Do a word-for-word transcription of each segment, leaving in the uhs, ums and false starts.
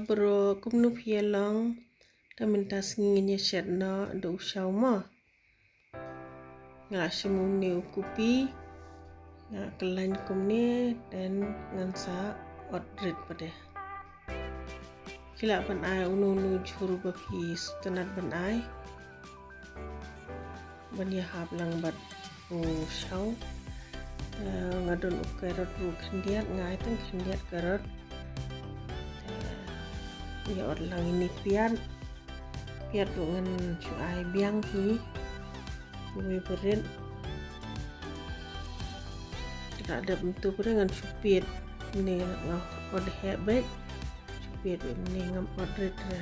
Bro, kumno phi ïa long? Te mynta sngi ngin ïa shet noh da u shaw mo. Nga la shim une u kopi, nga khlaiñ kumne, then ngan sa ot rit pat de. Phi lah ban ai uno uno jhur ba phi sngewtynnat ban ai. Ban ïahap lang bad u shaw. Eh, nga don u carrot ruh khyndiat, nga ai tang khyndiat carrot. Eh, ïa ot lang ine piat. Piat ruh ngan shu ai biang hi. Uwei barit. Ka dep mynta barit ngan shu piat. Ine nga ot heh beit. Shu piat beit ine ngam ot rit re.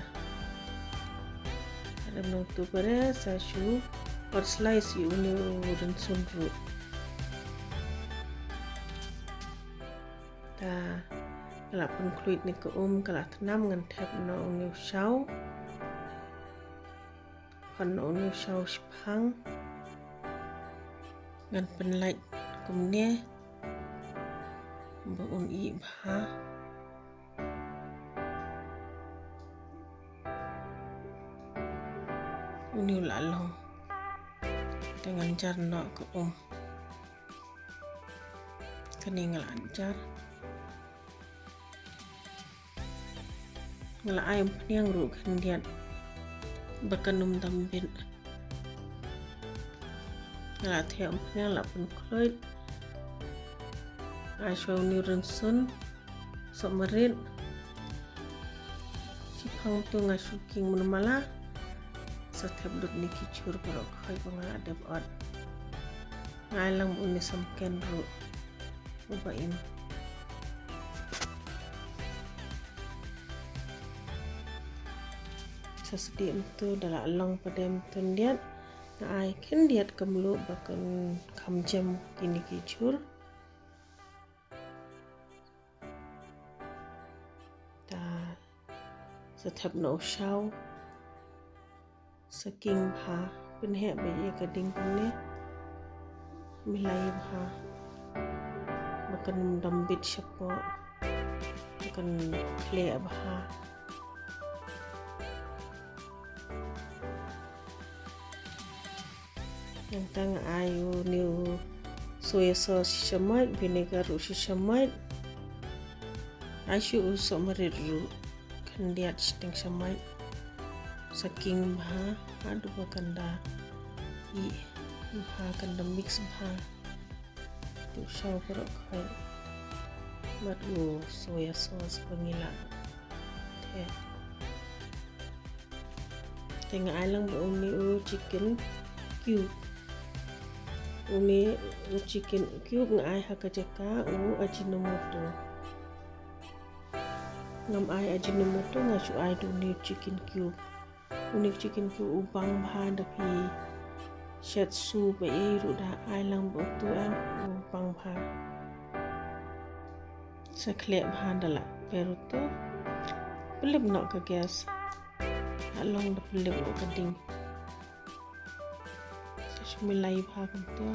Ka dep mynta barit sa shu ot slice ïa une u rynsun ruh. Te nga la pynkhluit ne ka um ka la tnam, ngan thep noh une u shaw. Pynkhot noh une u shaw shaphang. Ngan pynlait kumne ba un ih bha. Une u la long. Te ngan jar noh ka um. Kane nga la jar. Nga la ai umphniang ruh khyndiat ba kan ym dam bit. Nga la theh umphniang, la pynkhluit. Nga ai shuwa une u rynsun, sohmarit. Shaphang tu nga shu king mynta ma la. Sa thep lut ne ki jhur baroh khoit ba nga la dep ot. Nga ai lang une samken ruh uba im. Sa sdie mynta da la long pat de mynta khyndiat. Nga ai khyndiat ka mluh ba kan kham jem kine ki jhur. Ta sa thep noh u shaw. Sa king bha, pynheh beit ïa ka ding kumne. Milai bha. Ba kan dam bit shapoh. Ba kan khleh bha. Nangta nga ai une u soya sauce shisha, vinegar ruh shisha. Ai shuh u sohmarit ruh khyndiat shiteng shisha. Sa king bha, haduh ba kan da ih bha, kan da mix bha. Te u shaw baroh khoit bad u soya sauce ba ngi la theh. Te nga ai lang bad une u chicken cube. Une u chicken cube nga ai ha ka jaka u Ajinomoto. Ngam ai Ajinomoto, nga shu ai da une u chicken cube. Une u chicken cube u bang bha da phi shet soup ei ruh, da ai lang bad utu em, u bang bha. Sa khleh bha da la per utu. Pynlip noh ka gas. La long da pynlip noh ka ding. Sa shu milai bha kumtu.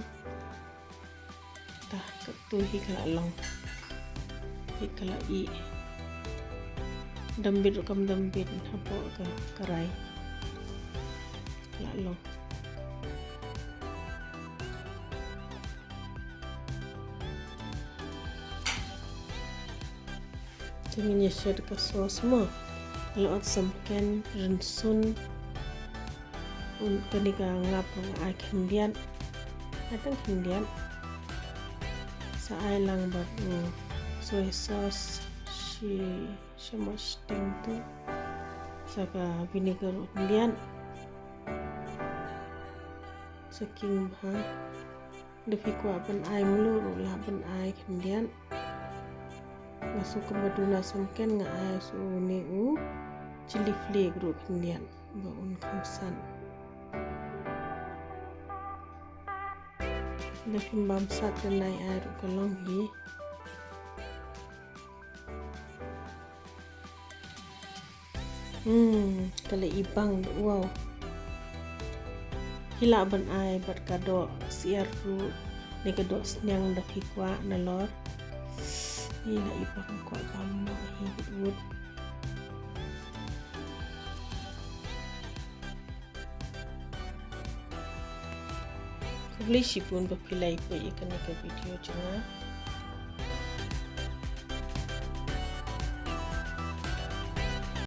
Ta katto hi ka la long. Hi ka la ih. Dam bit ruh kam dam bit hapoh ka karai. La long. Te ngin ïa shet ka sauce mo. Nga la ot samken, rynsun. Un kane ka ngap nga ai khyndiat. Ai tang khyndiat. Sa ai lang bad u soy sauce shi shamosh teng tu. Sa ka vinegar u khyndiat. Sa king bha. Da phi kwah ban ai mluh ruh lah ban ai khyndiat. Nga shu kumba duna samken nga ai shu une u chili flake ruh khyndiat ba un kham sat. Da phim bam sat te nai ai ruh ka long hi. Hmm, ka la i bang, wow. Phi lah ban ai bad ka doh syiar ruh ne ka doh sniang da phi kwah nalor. Hi la i bang, kwah bam noh hi wut wut. Khublei shibun ba phi la ïa peit ïa kane ka video jong nga.